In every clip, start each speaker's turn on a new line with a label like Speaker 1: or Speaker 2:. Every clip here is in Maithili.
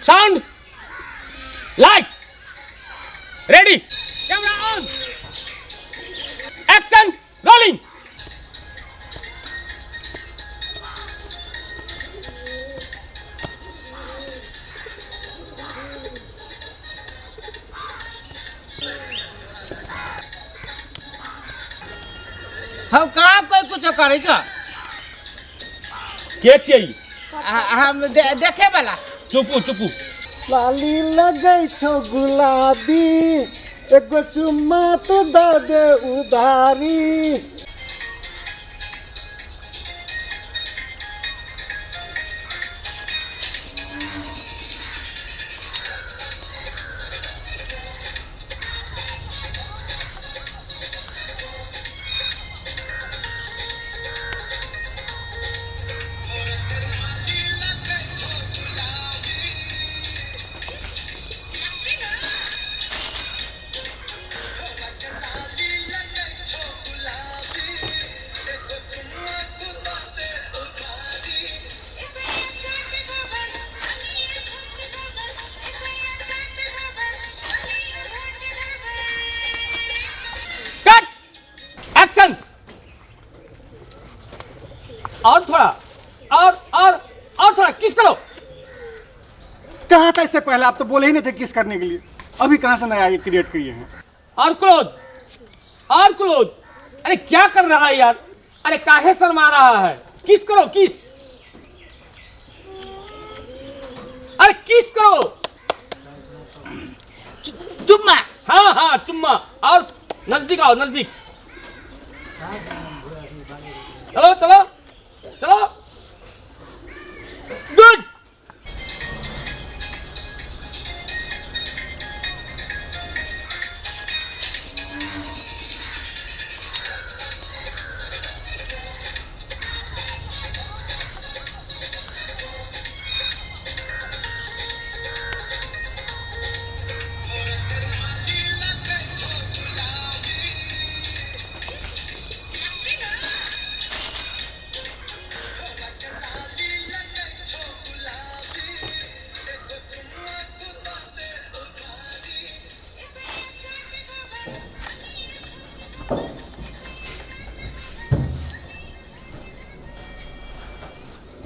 Speaker 1: Sound light ready camera on action rolling.
Speaker 2: हम कहाँ कोई कुछ करे छ?
Speaker 1: के छियै ई?
Speaker 2: हम देखे वाला।
Speaker 1: चुपू चुपू।
Speaker 3: लाली लगै छौ गुलाबी, एगो चुम्मा तो दऽ दे उधारी।
Speaker 1: कट एक्शन। और थोड़ा और थोड़ा किस करो।
Speaker 3: कहाँ था इससे पहले? आप तो बोले ही नहीं थे किस करने के लिए, अभी कहाँ से नया ये क्रिएट किए हैं?
Speaker 1: और क्लोज, और क्लोज। अरे क्या कर रहा है यार? अरे काहे शर्मा रहा है? किस करो किस। अरे किस करो।
Speaker 2: चुम्मा।
Speaker 1: हाँ हाँ चुम्मा। और नजदीक आओ, नजदीक। चलो चलो चलो। गुड।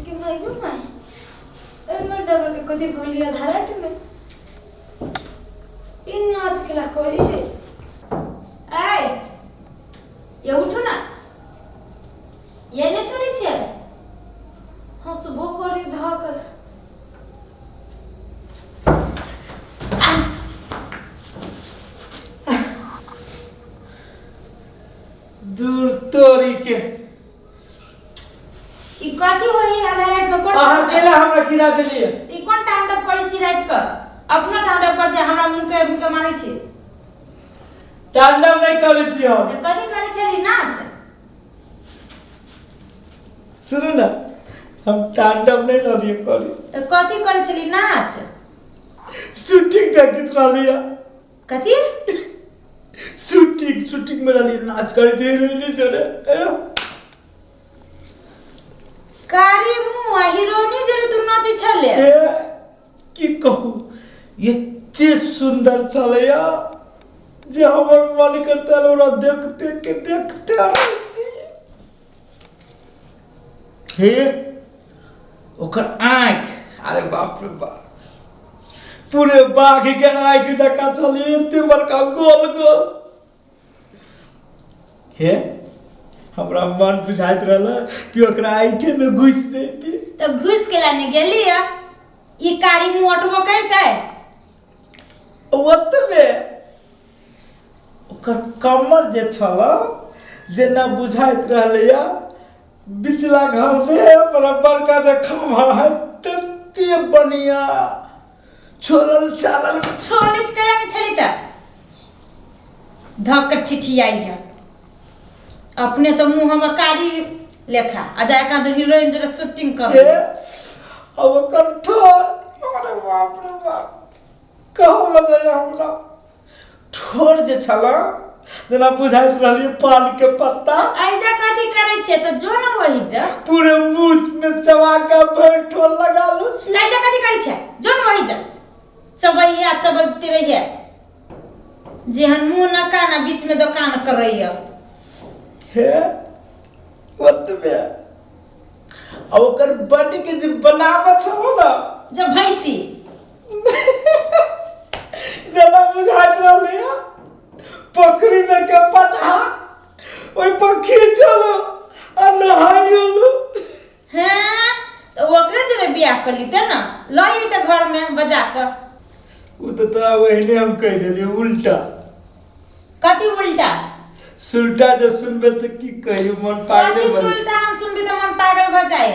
Speaker 4: के माय गो my, ए मर्दवा के कथी भऽ गेलै आधा रातिमे? ई नाच केला करी हे। आय ये उठू ना, ये नहि सुनै छियै? हँसबो करी धऽ कऽ।
Speaker 5: दूर तोरी के।
Speaker 4: ई कथी होई आधा राति में? कोन
Speaker 5: अहाँ केला हमरा गिरा देलियै?
Speaker 4: ई कोन तांडव करै छी राति कऽ? अपनो तांडव कर छै, हमरा मुँह के मुँह के मारै छी।
Speaker 5: तांडव नहि करै छी हम।
Speaker 4: तऽ कथी करै छली नाच?
Speaker 5: सुनू ने, हम तांडव नहि रहलियै करी।
Speaker 4: तऽ कथी करै छली नाच?
Speaker 5: शूटिंग देखैत रहलियै।
Speaker 4: कथी?
Speaker 5: शूटिंग, शूटिंग में रहलियै, नाच करते हीरोइन जोरे।
Speaker 4: कारी मुँह आ हीरोइनी जोरे तू नाचै छले?
Speaker 5: ए की कहू, एते सुंदर छलैया जे हमर मन करता ओकरा देखते के देखते रहती। हे ओकर आँखि, अरे बाप रे बाप, पूरे बाघ के आँखि जकाँ छलै, एते बड़का गोल गोल। हे हमरा मन बुझाइत रहल कि ओकरा आँखि में घुसि जैती।
Speaker 4: तऽ घुसि केला ने गेली या? ई कारी मुँह अटबो करतै?
Speaker 5: ओतबे ओकर कमर जे छल जेना बुझाइत रहलैया बिचला घर दे पर बड़का जे खम्भा है तते बढ़िया छोड़ल चालल।
Speaker 4: छोड़ने केला ने छली तऽ धक के ठिठियाइ है अपने तो मुँह में कारी लेखा आ जाए का हीरोइन जरा शूटिंग कर।
Speaker 5: ए आ ओकर ठोर, अरे बाप रे बाप, कहल जाय हमरा ठोर जे छल जेना बुझाइत रहलियै पान के पत्ता।
Speaker 4: ऐजा कथी करै छियै तऽ जो ने वही जा।
Speaker 5: पूरे मुंह में चबा के भरि ठोर लगा लू।
Speaker 4: ऐजा कथी करै छियै? जो ने वही जा। चबैया चबैते रहिए जेहन मुँह न कान आ बीच में दोकान करैया।
Speaker 5: हे ओतबे आ ओकर बॉडी के जे बनावट छलो ना
Speaker 4: जब भैंसी
Speaker 5: जेना बुझाइत रहलै पोखरी में के पटहा ओहि पर खींचलो आ नहाइलो।
Speaker 4: हाँ तो ओकरे जोरे बियाह कर लीते ना, लऽ अइते घर में बजा कऽ।
Speaker 5: ओ तऽ तोरा ओहिने हम कहि देलियै उल्टा।
Speaker 4: कथी उल्टा?
Speaker 5: सुल्टा जे सुनबे तऽ की कहियो मन पागले
Speaker 4: कथी
Speaker 5: बन।
Speaker 4: सुल्टा हम सुनबी तऽ मन पागल भऽ जाए।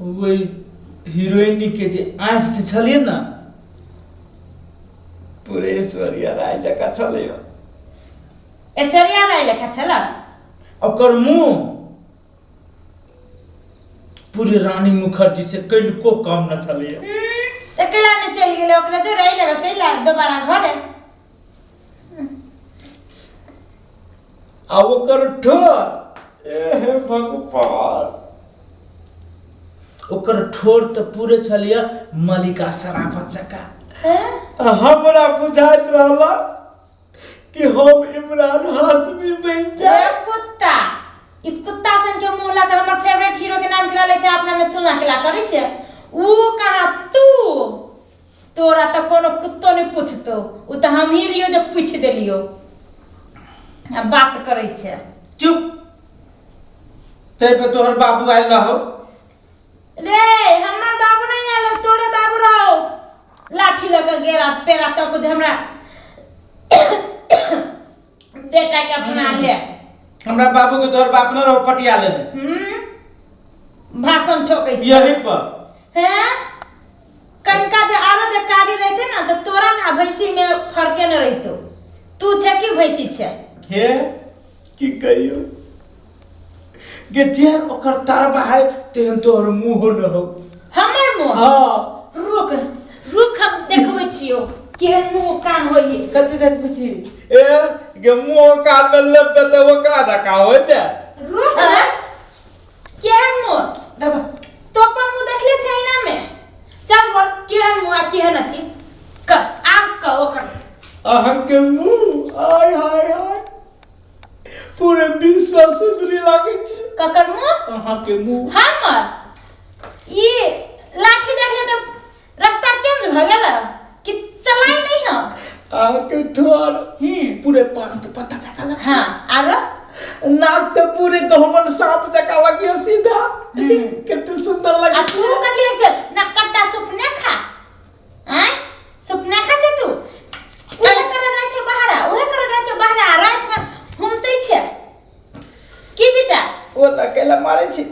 Speaker 5: ओहि हीरोइनी के जे आँखि से छलियै ना पूरे ऐश्वर्या राय जकाँ छलै।
Speaker 4: ऐश्वर्या राय लेखा छल?
Speaker 5: ओकर मुँह पूरे रानी मुखर्जी से कनिको कम न छलै।
Speaker 4: तऽ कैला नहि चलि गेलै ओकरा जोरे एहि लगा कैला दोबारा घरे?
Speaker 5: आ ओकर ठोर ए हे भगवान, ओकर ठोर तऽ पूरे छलियै मलिका शराफत जकाँ। आ हमरा बुझाइत रहल कि हम इमरान हाशमी बनि जाय।
Speaker 4: कुत्ता, ई कुत्ता सन के मुंह लगा हमर फेवरेट हीरो के नाम केला लै छै, अपना में तुलना केला करै छै। ऊ कहाँ तू, तोरा तऽ कोनो कुत्तो नहि पूछतो, ऊ तऽ हम ही रहियो जे पूछि देलियो आ बात करै छै।
Speaker 5: चुप, तै पे तोहर बाबू आयल रहो।
Speaker 4: रे हमर बाबू नहीं आयल, तोरे बाबू रहो लाठी लऽ के गेला पेरा तक जे हमरा बेटा के अपना ले।
Speaker 5: हमरा बाबू के तोहर बाप न रहो पटिया लेने।
Speaker 4: भाषण ठोकै छै
Speaker 5: यही पर।
Speaker 4: हैं कनका जे आरो जे कारी रहते ना तो तोरा में आ भैंसी में फर्के न रहितो। तू छै कि भैंसी छै?
Speaker 5: हे की कहियो गे जेहन ओकर तरबा है तेहन तोहर मुँह न हो।
Speaker 4: हमर मुँह?
Speaker 5: हाँ।
Speaker 4: रुक रुक हम देखबै छियो केहन मुँह कान होई।
Speaker 5: कथी देखबै छी? ए गे मुँह कान में लेबे तऽ ओकरा जकाँ होइते।
Speaker 4: रुक ना, केहन मुँह?
Speaker 5: डबा
Speaker 4: तो अपन मुँह देखले छै ऐना में? चल बोल केहन मुँह आ केहन अथी कह, आब कह ओकर।
Speaker 5: अहाँके मुँह आय हाय हाय पूरे विश्व सुंदरी लागै छै।
Speaker 4: ककर मुँह?
Speaker 5: अहाँके मुँह।
Speaker 4: हमर ई लाठी देखले तऽ रास्ता चेंज भऽ गेल कि चलाई नहीं है।
Speaker 5: अहाँके ठोर पूरे पान के पत्ता जकाँ लग।
Speaker 4: हाँ आरो
Speaker 5: नाक तऽ पूरे गहुमन साँप जकाँ लगियो सीधा। कते सुंदर
Speaker 4: आ
Speaker 5: लगे।
Speaker 4: तू कथी लग छै ना कट्टा सुपने खा? आय सुपने खा छै तू? उहे करे जाइ छै बाहरा, उहे करे जाइ छै बाहरा, राति में घुमतै छै की विचार?
Speaker 5: ओ लकेला मारै छी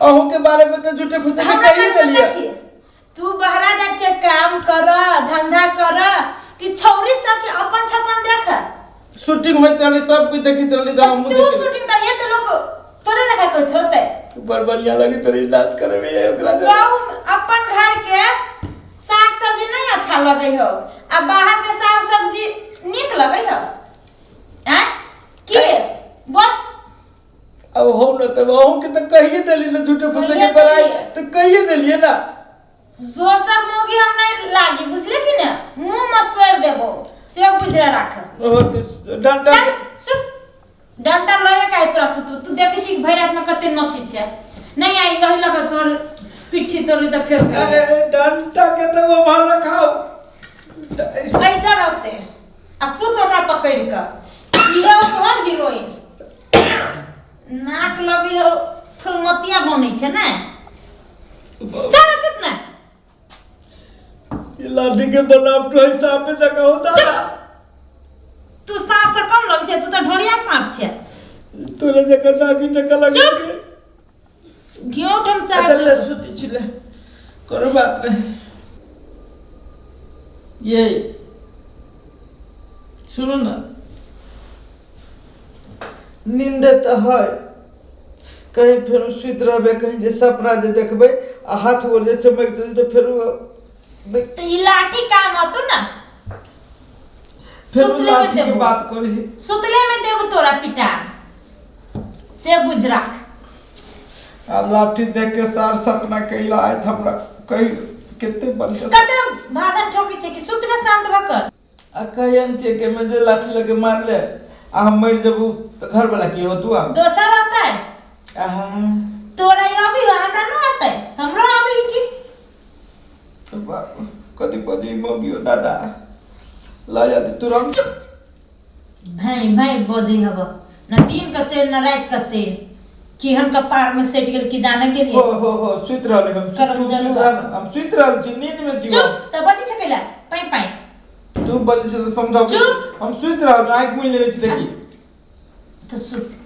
Speaker 5: अहूँ के बारे में तऽ झूठे फूसे के
Speaker 4: हमरा
Speaker 5: कहि
Speaker 4: बारे में
Speaker 5: देलियै।
Speaker 4: कथी? तू बहरा जाइ छै काम कर धंधा कर कि छौरी सबके अपन छपन देख।
Speaker 5: शूटिंग होइत रहलै सब कुछ देखैत रहली तऽ हमहूँ
Speaker 4: तू
Speaker 5: देखैत।
Speaker 4: शूटिंग तऽ ये तऽ लोक तोरे लेखा कहैत होतै।
Speaker 5: बड़ बढ़िया लगैत रहै इलाज करबै ओकरा जे।
Speaker 4: बहु अपन घर के साग सब्जी नहीं अच्छा लगे हो आ बाहर के साग सब्जी नीक लगे हो? आँय की बोल।
Speaker 5: अब हो न तब अहूँ के तऽ कहिए देली ना झूठे फूसे के
Speaker 4: कहिए
Speaker 5: बड़ाई
Speaker 4: देलियै।
Speaker 5: तऽ कहिए देलियै ना।
Speaker 4: दोसर मोगी हम नहीं लागी बुझले कि ना, मुंह में सोर देबो से बुझ राख।
Speaker 5: ओ ते डंडा
Speaker 4: चल, सुत डंडा लगे का तोरा सुत। तू देखै छी भरि रात में कते नची छै नहीं आई रही लगे तोर पिट्ठी तोड़ तऽ फेर
Speaker 5: ए डंडा के तऽ वो भर रखाओ
Speaker 4: ऐसा रहते आ सुत ओकरा पकड़ के इहे हो तोहर हीरोइन। नाक लगे हो फुलमतिया बनै छै ने। चल सुत ना।
Speaker 5: ये लाठी के बनावट है सांप जकाँ हो दादा।
Speaker 4: तू सांप से कम लगे छै, तू तऽ ढोरिया सांप छै।
Speaker 5: तोरे जकाँ नागिन जकाँ लगे
Speaker 4: चुप।
Speaker 5: छै।
Speaker 4: घेंट हम चाय
Speaker 5: अच्छा ले सुती छी ले, कोनो बात नहीं। ये सुनो ना, नींद तऽ है कहीं फेर सुति रहबै कहीं जे सपना जे देखबै आ हाथ गोर जे चमकि जेतै तऽ फेर
Speaker 4: तऽ ई लाठी काम अतो ना।
Speaker 5: फेर
Speaker 4: सुतले में
Speaker 5: लाठी के
Speaker 4: देबो।
Speaker 5: बात करही।
Speaker 4: सुतले में देबो तोरा पिटान से बुझ राख।
Speaker 5: आ लाठी देख के सार सपना कैला आयत हमरा कही कते बढ़िया
Speaker 4: कते भाषण ठोकी छै कि सुतबे शांत भऽ कऽ।
Speaker 5: आ कहियन छै के में जे लाठी लगे मार ले आ हम मर जबू तऽ घर वाला की होतू आ
Speaker 4: दोसर आता है
Speaker 5: आहा
Speaker 4: तोरा ई अभी हो हमरा न आता है हमरो अभी की।
Speaker 5: बाप कति बजी मगियो दादा ल जाते तुरंत।
Speaker 4: भाई भाई बजै हब न दिन का चैन न रात का चैन केहन कपार में सटि गेल कि जाने के लिए।
Speaker 5: हो हो हो सुति रहल हम
Speaker 4: करम
Speaker 5: तू सुति
Speaker 4: जलवा।
Speaker 5: रहल हम सुति रहल छी नींद में छी।
Speaker 4: चुप त बजै छै कैला पाई पाई
Speaker 5: तू बजै छै तऽ समझाबै
Speaker 4: चुप।
Speaker 5: हम सुति रहल छी आँखि मुनि लेने छी देखी।
Speaker 4: त सुत।